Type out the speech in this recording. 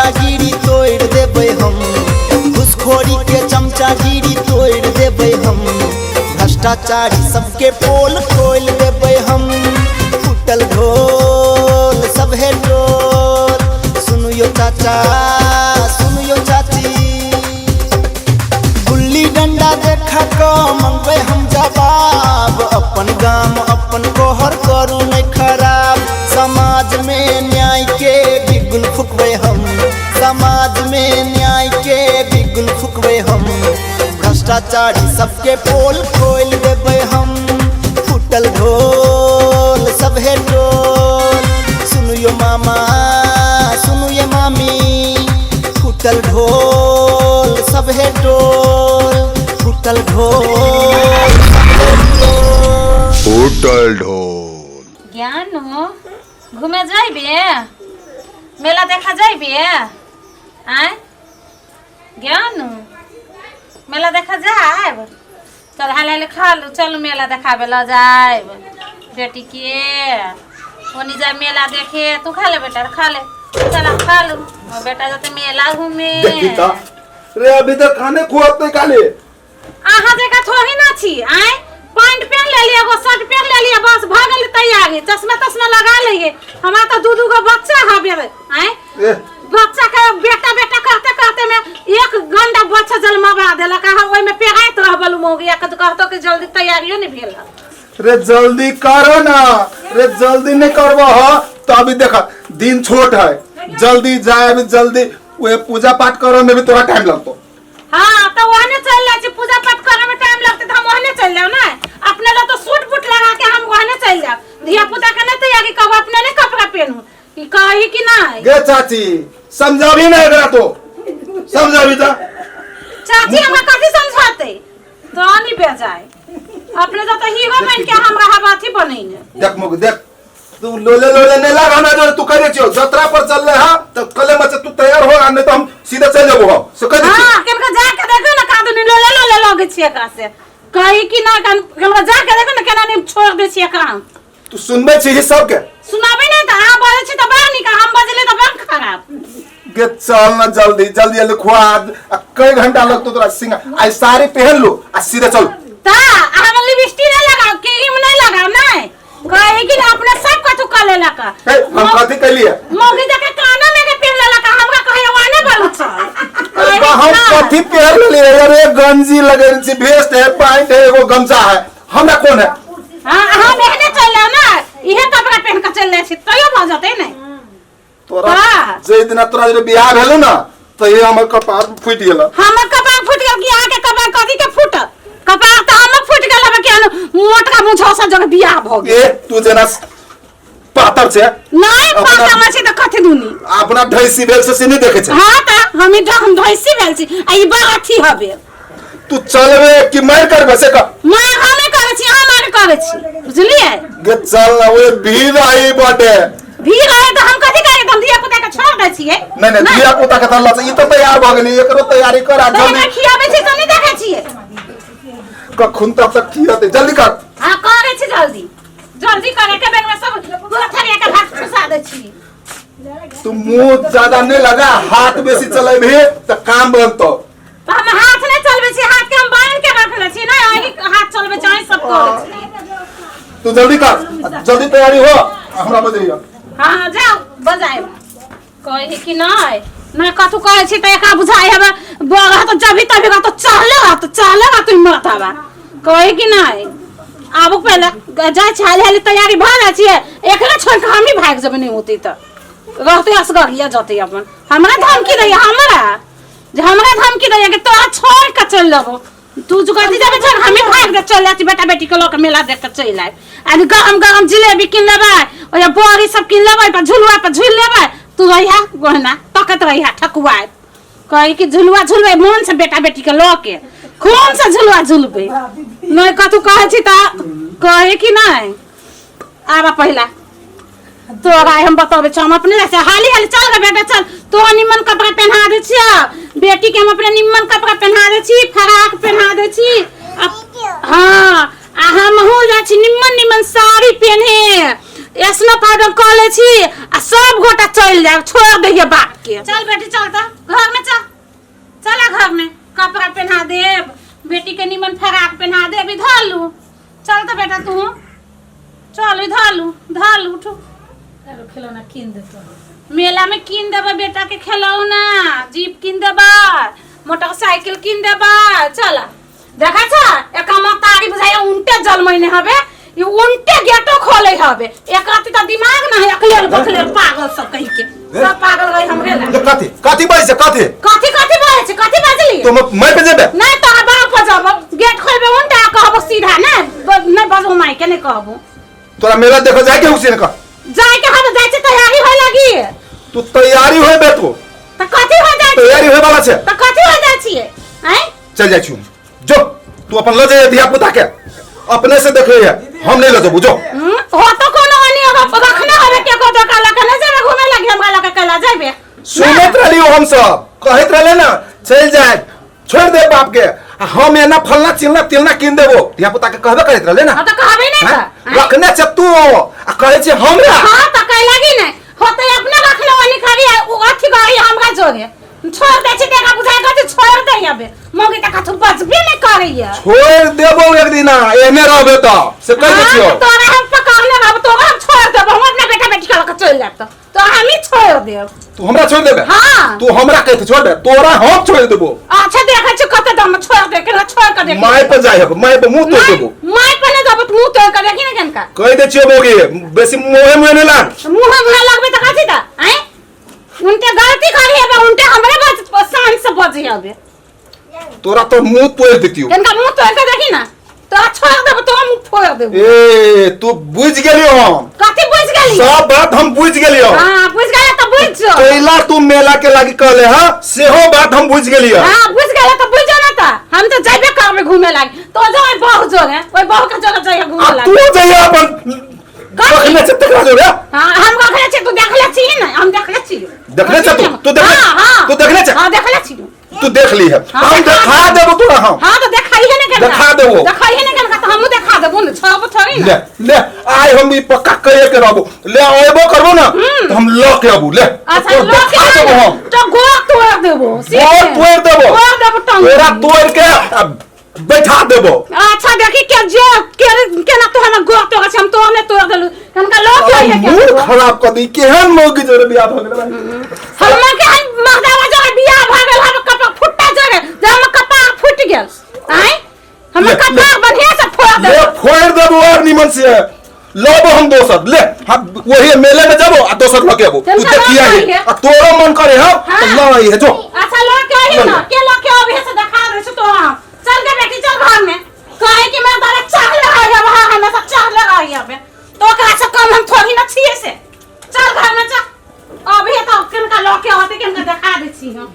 चमचागिरी तोड़ि देबै हम। घुसखोरी के चमचागिरी तोड़ि देबै हम। भ्रष्टाचारी सबके पोल खोलि देबै हम। फूटल ढोल सभे टोल। सुनू यौ चाचा, सुनू यौ चाची, गुल्ली डंडा देखा कऽ मंगबै हम जवाब। अपन गाम अपन कोहर करू नहि खराब। समाज में न्याय के बिगुल फुकबै हम। समाज में न्याय के बिगुल फुकबै हम। भ्रष्टाचारी सबके पोल खोलि देबै हम। फूटल ढोल सभे टोल। सुनू यो मामा, सुनू ये मामी, फूटल ढोल सभे टोल। फूटल ढोल सभे टोल। फूटल ढोल। ज्ञान घूमे जाइबे? मेला देखा जाइबे? आय ज्ञान, मेला देखा जाइब? चल हाल हाल खा लू, चल मेला देखाबे ल जाइब बेटी के। ओनी जा मेला देखे। तू खा ले बेटा, खा ले, चल खा लू। और बेटा जते मेला घूमे। देखी त रे, अभी तक खाने खुआत नहीं काले। अहाँ जकाँ थोड़ी ना छी। आँय, पैंट पहन लेलियै, एगो शर्ट पहन लेलियै, बस भऽ गेलै तैयारी। चश्मा तश्मा लगा लेलियै। हमरा तऽ दू दू गो बच्चा हबे। आँय, ए बच्चा के बेटा बेटा कहते कहते में एक गंडा बच्चा जन्मवा देलक। अहाँ ओहिमे पेहाइत रहबलु मौगिया के, कहतो कि जल्दी तैयारियो नहि भेल हँ। रे जल्दी करो ना रे, जल्दी नहीं करबो हो तो अभी देख दिन छोट है, जल्दी जाए अभी जल्दी वे पूजा पाठ करे में भी तोरा टाइम लगतो। हाँ तो ओहने चल जाइ छी, पूजा पाठ करे में टाइम लगते तो हम ओहने चल जाओ ना। अपने ला तो सूट बूट लगा के हम ओहने चल जाओ। धिया पुता के नहीं तैयारी कहू, अपने नहीं कपड़ा पहनू ई कही कि नहीं? गे चाची, समझाबी ना एकरा तो, समझाबी ता। चाची हमरा कथी समझाते? तो नहीं बेजाय अपने तो हीरो बन के हमरा हवा अथी बनैने। देख मुख देख, तू लोले लोले नहीं लाग हमरा जोरे। तू कह दे छियो जतरा पर चल रहे हा तो कले मचे तू तैयार हो, आ नहीं तो हम सीधा चल जेबो हम से कह दे छियो। हाँ, केनका जाके देखो ना, कादुनी लोले लोले लगे छियै एकरा से। कही कि ना? केनका जाके देखो ना, केना नहीं छोड़ दे छियै एकरा हम। तू सुनबे छी सबके? सुनाबै नहीं तऽ अहाँ बजै छी तऽ बड़ नीक, हम बजले तऽ बड़ खराब। गे चल ना जल्दी जल्दी जल्दी खुआ आ कई घंटा लगतो तोरा सिंगा आई साड़ी पहन लो आ सीधे चल। तऽ अहाँ लिपस्टिक नहीं लगाओ, क्रीम नहीं लगाओ, नहीं कहे कि अपने सब कथु कर लेलक। हे, हम कथी कैलिए? मौगी देखे काना में के पहन लेलक, हमरा कहे वाने बलु चल। अरे बा, हम कथी पहन लेलिए? अरे गंजी लगे छी, भेस्ट है, पैंट है, एगो गमछा है, हमरा कोन है? हाँ, हम एहने चल जाओ ना, इहे कपड़ा पहन के चल जाइ छी तैयो भऽ जेतै ने। तोरा वाह। जे दिना तोरा जे बियाह भेलो ना तो ये हमर कपार फूटि गेल। हमर कपार फूटि गेल कि अहाँके कपार? कथी के फूटल कपार? तऽ हमर फूटि गेल हबे कि मोटका मुँह से जगह बियाह भऽ गेल। ए तू जेना पातर छै। नहि। पातर मे छै तऽ कथी दुनी? अपना ढैसी भेल से नहीं देखे छै। हाँ तऽ हम हम ढैसी भेल छी आ ई बड़ अथी हबे। तू चलबे कि मार करबे से कह। मार हमे करै छी, अहाँ मार करै छी, बुझलियै? गे चल ना, ओए भीड़ आई बाटे। भीड़ है तऽ हम कथी करी? हम धिया पुता के छोड़ दै छियै? नहीं नहीं, धिया पुता के तल्ला से ई तो तैयार भ गेली, एकरो तैयारी कर आ तऽ जल्दी। एकरा खियाबै छी तऽ नहि देखै छियै? कखुन तब तक खियते, जल्दी कर। हाँ करै छी, जल्दी जल्दी करे के बेर में सब पूरा थरिया के भात ठुसा दै छी। तू मुंह ज्यादा नहीं लगा, हाथ बेसी चलेबही तो काम बनतो। तऽ हम हाथ नहि चलबै छी, हाथ के हम बान्हि के रखले छी ने, अही हाथ चलबै छी, अही सब करै छी। तू जल्दी कर, जल्दी तैयारी हो, हमरा बजैया। हाँ जाओ बजायब। कहे कि नहीं नहीं कथू कहै छी तऽ एकरा बुझाइ हेबे बड़ तऽ जभी तभी तो चहले रह तो चहले रह तू मत आबा। कहे कि नहीं आबू, पहिले जाइ छी, हाली हाली तैयारी भऽ जाइ छियै। एकरे छोड़ि कऽ हमही भागि जेबै, नहि होतै तऽ रहतै असगरिया जतै अपन। हमरा धमकी दैया, हमरा जे हमरा धमकी दैया कि तोरा छोड़ के चलि लेबो। तू जो कथी जाबे छोड़, हमें भाग के चल जाती, बेटा बेटी के लऽ के मेला देख के चलि आयब। आ गरम गरम जिलेबी किन लेबै, ओया बड़ी सब किन लेबै, पर झुलुआ पर झुल लेबै। तू रहिहा गहना तकत रहिहा ठकुआइत। कहे कि झुलुआ झुलबै मन से, बेटा बेटी के लऽ के खून से झुलुआ झुलबै। नहि कथू कहै छी तऽ कहे कि नहि आब पहिला तोरा हम बतबै छौ। हम अपने जाइ हाली हाली। चल गे बेटा चल, तोरा निमन कपड़ा पहना दै छियौ, बेटी के हम अपने निमन कपड़ा पहना दै छी, फराक पहना दै छी। हाँ आ हमहूँ जाइ छी निमन निमन साड़ी पहने, स्नो पाउडर कऽ लै छी आ सब गोटा चलि जायब छोड़ दैया बाप के चल बेटी चल तऽ घर में चल चला घर में कपड़ा पहना देब बेटी के निमन फराक पहना देब इधर लू चल तऽ बेटा तू चल इधर लू धर लू उठू आरो खिलौना कीन देतो मेला में कीन देबै बेटा के खिलौना जीप कीन देबै मोटरसाइकिल कीन देबै चल देखै छ एक तारी बुझाइया उनटे जलमैने हबे ई उनटे गेटो खोले हबे एक रति त दिमाग ना है अकलेल बकलेल पागल सब कहि के सब पागल रही हमरे ला कथी कथी बाजै छै कथी कथी कथी बाजै छै कथी बाजली तो मैं पे जेबे नहीं तोरा बाप पर जब गेट खोलबे उनटा कहबो सीधा ना नहीं बजबो माई के नहीं कहबो तोरा मेला देखो जाए के हुसैन का जाए के हम जाए छै तैयारी होय लगी तू तैयारी होबे तू त कथी हो जाए तैयारी होए वाला छै त कथी हो जाए छियै आँय चल जाइ छी जो तू अपन ल जाइए धिया पुता के अपने से देखे है हम नहीं ल जेबू जो हो तो कोनो अनी अगर रखने होबे के को दोका लके नहीं जेबे घूमे लगी हमरा लके कैला जेबे सुनत रहली हम सब कहैत रहले ना चल जाए छोड़ दे बाप के आ हम एना फलना चिलना तिलना कीन देबो धिया पुता के कहबे करैत रहले ना हाँ तो कहबे नहीं हाँ? त आँय? रखने छै तू आ कहै छै हमरा हाँ तो कह लगी नहीं होते अपने रखने वाली खाली उ अथी गाड़ी हमरा जोगे छोड़ दे छी देखा बुझाय कथी छोड़ दे अबे मौगी त कथू बचबे नहीं करैया छोड़ देबो एक दिना एहने रहबे त से कह दै छियो हाँ, तोरा हम पकड़ने रहब तोरा हम छोड़ देब हम अपना बेटा बेटी के लऽ के चलि जायब तऽ तो हम ही छोड़ देब तू हमरा छोड़ देबे हाँ। तू हमरा कह छोड़ दे तोरा हम छोड़ देबो अच्छा देखै छी कते दम छोड़ दे केना छोड़ के देख माय पर जाय हब माय पर मुंह तोड़ देबो माय पर नहीं देबो तऽ मुंह तोड़ के देखी ने केनका कह दे छियो मोगी बेसी मुंहे मुंहे नहीं लाग मुंह मुंह लगबे तऽ कथी तऽ आँय उनके गलती करी हेबे उनके हमरे बच शान से बजी हबे तोरा तो मुंह तोड़ देतियो केनका मुंह तोड़ के देखी ना तोरा छोड़ देबो तोरा मुंह फोड़ देबो ए तू बुझ गेलियो हम कथी बुझ गेली सब बात हम बुझ गेलियो हाँ बुझ गेला तऽ बुझ जो कैला तू मेला के लागी कहले हा सेहो बात हम बुझ गेलियो हाँ बुझ गेला तऽ बुझ जो ना तऽ हम तऽ जाबे करबे घूमे लागी तो जो ओइ बहू जोगे ओइ बहू के जोगे जाइए घूमे आ लागी तू जइया अपन कथी? रखने छै तकरा जोरे हाँ हम रखले छी तू देखले छी ने हम देखले छी देखले छै तू? तू देखले- हाँ, हाँ। तू देखले छै? हाँ देखले छी तू देख ली है हाँ, हम देखा देखा देबो तोरा हम हाँ तो देखाई है ना केनका देखा देबो। देखाई है ना केनका तो हमहू देखा देबो ने छोड़बो थोड़ी ले ना ले आइ हम ई पक्का कहिए के रहबो ले अयबो करबो ना तो हम ल के अबू ले अच्छा तोर लोग देखा देबो हम तो गोर तोड़ देबो गोर तोड़ देबो। तोड़ देबो टंग तोरा तोड़ के आ, बैठा देबो अच्छा देखी के जो के केना तो हमर गोर तोड़ छै हम तो हमने तोड़ देलु केनका लोग के है मूड के खराब कर दी केहन मौगी जोरे बियाह भ गेलै भाई हमर के हम मर्दावा जगह बियाह भ गेल हम कपड़ा फुट्टा जगह जे हमर कपार फुटि गेल आँय हमर ले, कपार बढ़िया से फोड़ ले देलक फोड़ देबो और निमन से लेबो हम दोसर ले हम वही मेले में जाबो आ दोसर लके आबो तू चल, चल, देखिया लऽ ही आइहे। आ तोरो मन करे हम हाँ। तो ल आई है जो अच्छा लऽ के आही लऽ ना ले। के लऽ के अबे से देखा दै छै तोरा चल गे बेटी चल घर में कहे कि मैं तारा चाह लगाई अब हाँ हमेशा चाह लगाई अब तो ओकरा से कम हम थोड़ी ना छिए से चल घर में चल अभी तो किनका लऽ के होते किनका देखा दै छी हम।